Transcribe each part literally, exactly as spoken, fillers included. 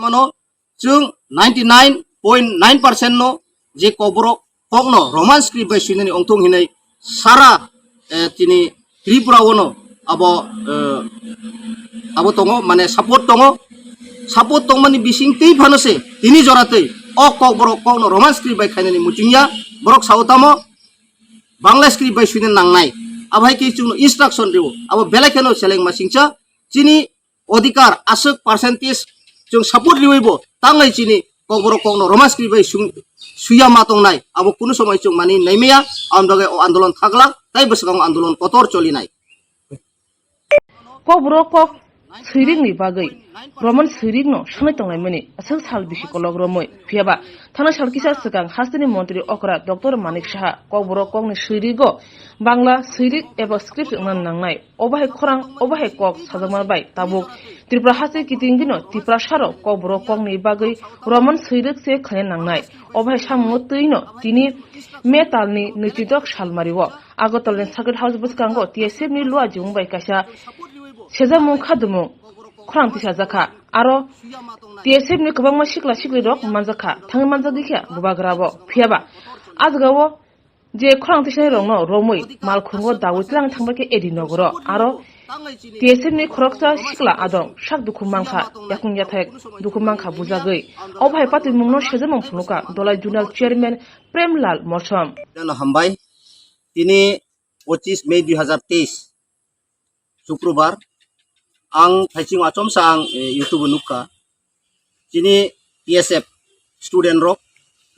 Ano chwng ninety nine point nine percent no je Kokborok kokno Roman script bai swinani ongthong hinwi sara, eh, tini Tripura ono abo, eh, abo tongo, mane support tongo. Support tongmani bising twi phano se tini jora twi o Kokborok kokno Roman script bai khainani muchungya, borok sao tamo Bangla script bai swina nangnai. Abo hai khe chwngno instruction rio. Abo belai kheno seleng masingcha chini odhikar aswk percentage chwng support riwi bo tangai chini Kokborok kokno Roman script bai sung-, suya ma tongnai. Abo kunu somoi chwng mani naimaya, ang bagwi o andolon thaglak, tai bwskango andolon kotor cholinai. Kokborok kok swirikni bagwi Roman swirikno sanai tonglaimani aswk sal bisi kolok romwi. Phiyaba thana sal kisa swkang hasteni montri okra Doctor Manik Saha Kokborok kokni swirigo Bangla swirik eba script wngna nangnai. Obo hai khorang, obo hai kok sajakma bai tabuk Tripura haste kitingino Tiprasarok Kokborok kokni bagwi Roman swirik se khlaina nangnai. Obo hai samungo twino tini May talni nwichidok salmario Agartala ni Circuit House bwskango T S F ni lua jumung bai kaisa sejamung khadumung khorang tisajakha. Aro T S F ni kwbangma sikla siklirok manjakha, thangwi manjagwi khe bubagrabo. Phiyaba a jagao je khorang tisanai rokno romwi malkhungo dawi tlang thangbai khe A D nogoro. Aro T S F ni khoroksa sikla adong sak dukhu mankha, yakung yathek dukhu mankha bujagwi. Obo hai patwimungno sejamung phunukha Dolai Zonal Chairman Premlal Molsom. Hambai. Tini pochis May dui hazar teis, Sukrobar. Ang phaising achomsa ang, eh, YouTube o nukha. Chini T S F student rok,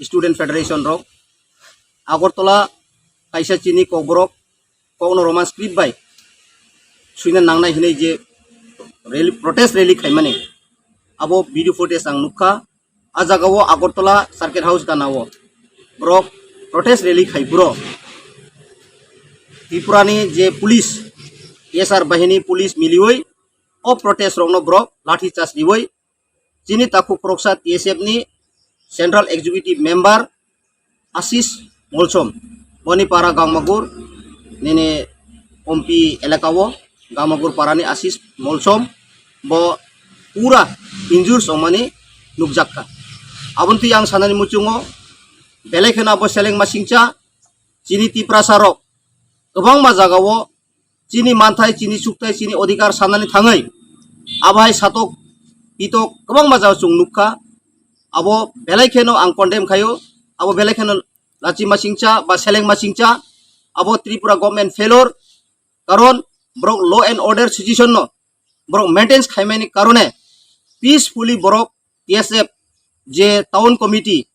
student federation rok, Agartala kaisa chini Kokborok kokno Roman script bai swina nangnai hinwi je rally, protest rally khaimani, abo video footage ang nukha. A jagao Agartala Circuit House ganao borok protest rally khai phuro Tripurani je police, T S R bahini police miliwi o protest rokno borok lathi charge riwi chini takhuk khoroksa T S F ni Central Executive Member Asis Molsom, boni para Gangmagur nini Ompi elakao Gangmagur parani Asis Molsom bo pura injure wngmani nukjakha. Aboni twi ang sanani muchungo belai kheno abo seleng masingcha chini Tiprasa rok kwbangma jagao chini manthai, chini sukthai, chini odhikar sanani thangwi abo hai satok pitok kwbangma jagao chwng nukha. Abo belai kheno ang condemn khaio, abo belai kheno lachi masingcha ba seleng masingcha, abo Tripura government failure, karon borok law and order situation no borok maintain khaimani karone peacefully borok T S F je town committee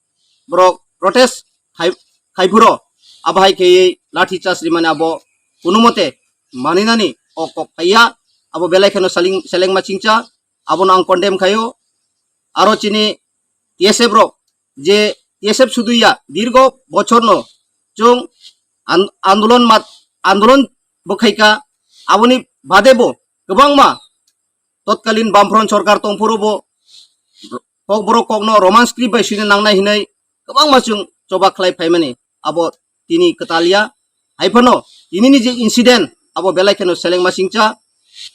borok protest khai, khai phuro abo hai khe lathi charge rimani abo kunumote maninani o kok phaiya, abo belai kheno saling, seleng masingcha, abono ang condemn khaio. Aro chini T S F rok je T S F sudu ya dirgo bochorno chwng an-, andolon mat-, andolon bo khaika, aboni bade bo kwbangma totkalin Bamfront sorkar tongphuru bo Kokborok kokno Roman script bai swina nangnai hinwi kwbangma chwng choba khlai phaimani abo tini kwtal ya. Hai phano tinini je incident abo belai kheno seleng masingcha,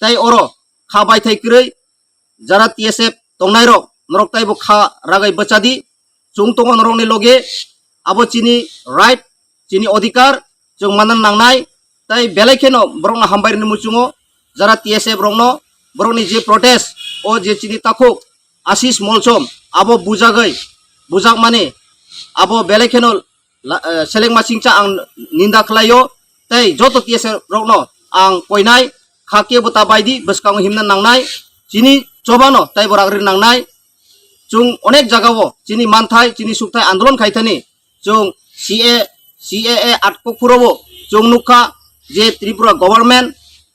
tai oro kha baithai kwrwi jara T S F tongnairok norok taibo kha ragai bwchadi, chwng tongo norokni loge, abo chini right, chini odhikar, chwng manna nangnai, tai belai kheno borokno hambai rwni muchungo, jara T S F rokno, borokni je protest, o je chini takhuk Asis Molsom, abo bujagwi, bujakmani, abo belai kheno la-, eh, seleng masingcha ang ninda khlaio, tei joto T S F rokno ang koinai, kha kebo ta baidi bwskango himna nangnai, chini chobano taibo ragri nangnai, chwng onek jagao chini manthai, chini sukthai andolon khaithani, chwng C A, C A A atkok phuro bo chwng nukha je Tripura government,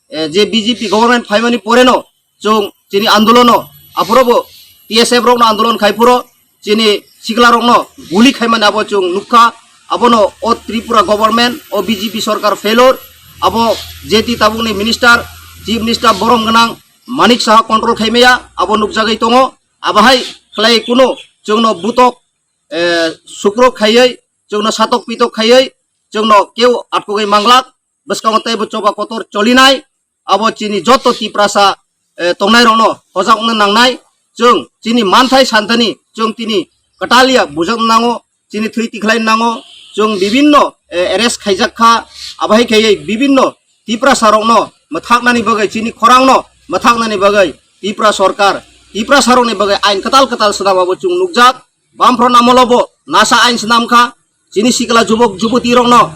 eh, je B J P government phaimani poreno chwng chini andolono aphuro bo T S F rokno andolon khai phuro chini sikla rokno guli khaimani abo chwng nukha. Abono o Tripura government, o B J P sorkar failure, abo J T tabukni minister, chief minister borom gwnang Manik Saha control khaimaya abo nukjagwi tongo. Abo hai khlai kuno chwngno butok, eh, sukrok khaiwi, chwngno satok pitok khaiwi, chwngno keu atkogwi manglak, bwskango teibo choba kotor cholinai, abo chini joto Tiprasa, eh, tongnairokno hojak wngna nangnai. Chwng chini manthai santani chwng tini kwtalia bujak nango, chini thwi tikhlai nango, chwng bibinno, eh, arrest khaijak kha, abai khaiwi bibinno Tiprasa rokno mwthaknani bagwi, chini khorangno mwthaknani bagwi Tipra sorkar, Tiprasa rokni bagwi ain kwtal kwtal swnam abo chwng nukjak. Bamphro namolo bo nasa ain swnam kha, chini sikla jubok juboti rokno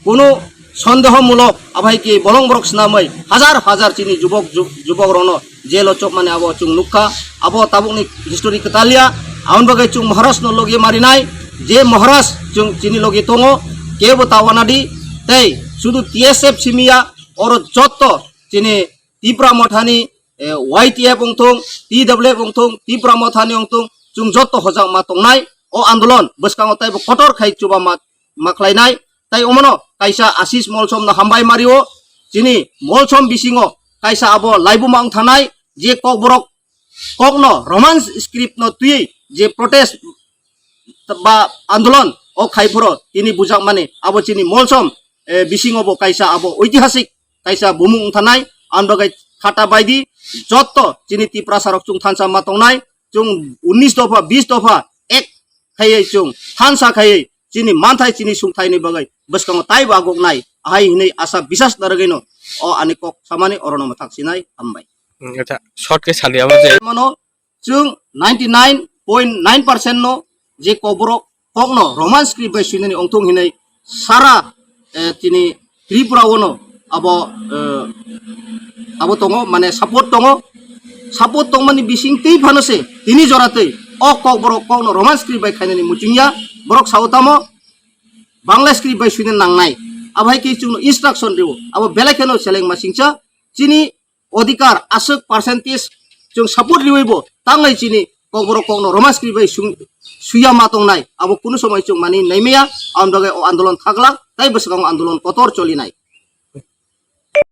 kunu sondeho mulok abai ke bolong borok swnamwi hajar hajar chini jubok ju-, jubok rokno jelo chopmani abo chwng nukha. Abo tabukni history kwtalia. Aboni bagwi chwng Maharaj no logi marinai, je Maharaj chwng chini logi tongo, kebo tawana di, tei sudu T S F simiya, oro jotto chini Tipra Mothani, eh, Y T F wngthung, T W F wngthung, Tipra Mothani wngthung, chwng jotto hojak ma tongnai. O andolon bwskango taibo kotor khai chuba ma, ma khlainai. Tai omono kaisa Ashish Molsom no hambai mario. Chini Molsom bisingo kaisa abo laibuma wng thanai, je kokborok kokno Roman script no twiwi je protest ba andolon o khai phuru tini bujakmani abo chini Molsom, eh, bisingo bo kaisa abo oitihasik kaisa bumung wng thanai. Ang bagwi khata baidi jotto chini Tiprasa rok chwng thansa ma tongnai, chwng unis dopha, bis dopha ek khaiwi chwng thansa khaiwi chini manthai chini sungthai ni bagwi bwskango taibo aguknai, ahai hinwi asa bisas narwgwino o ani kok samani orono mwthak sinai. Hambai. Hmm, acha, short khe sali abo je. Mano chwng ninety nine point nine percent no je kokborok kokno Roman script bai swinani ongthung hinwi sara, eh, chini Tripura ono abo, eh, abo tongo, mane support tongo. Support tongmani bising twi phano se tini jora twi o kokborok kokno Roman script bai khainani muchungya. Borok sao tamo Bangla script bai swina nangnai. Abo hai khe chwngno instruction rio. Abo belai kheno seleng masingcha chini odhikar aswk percentage chwng support riwi bo tangai chini kokborok kokno Roman script bai sung-, suya ma tongnai. Abo kunu somoi chwng mani naimaya. Ang bagwi o andolon thaglak tai bwskango andolon kotor cholinai.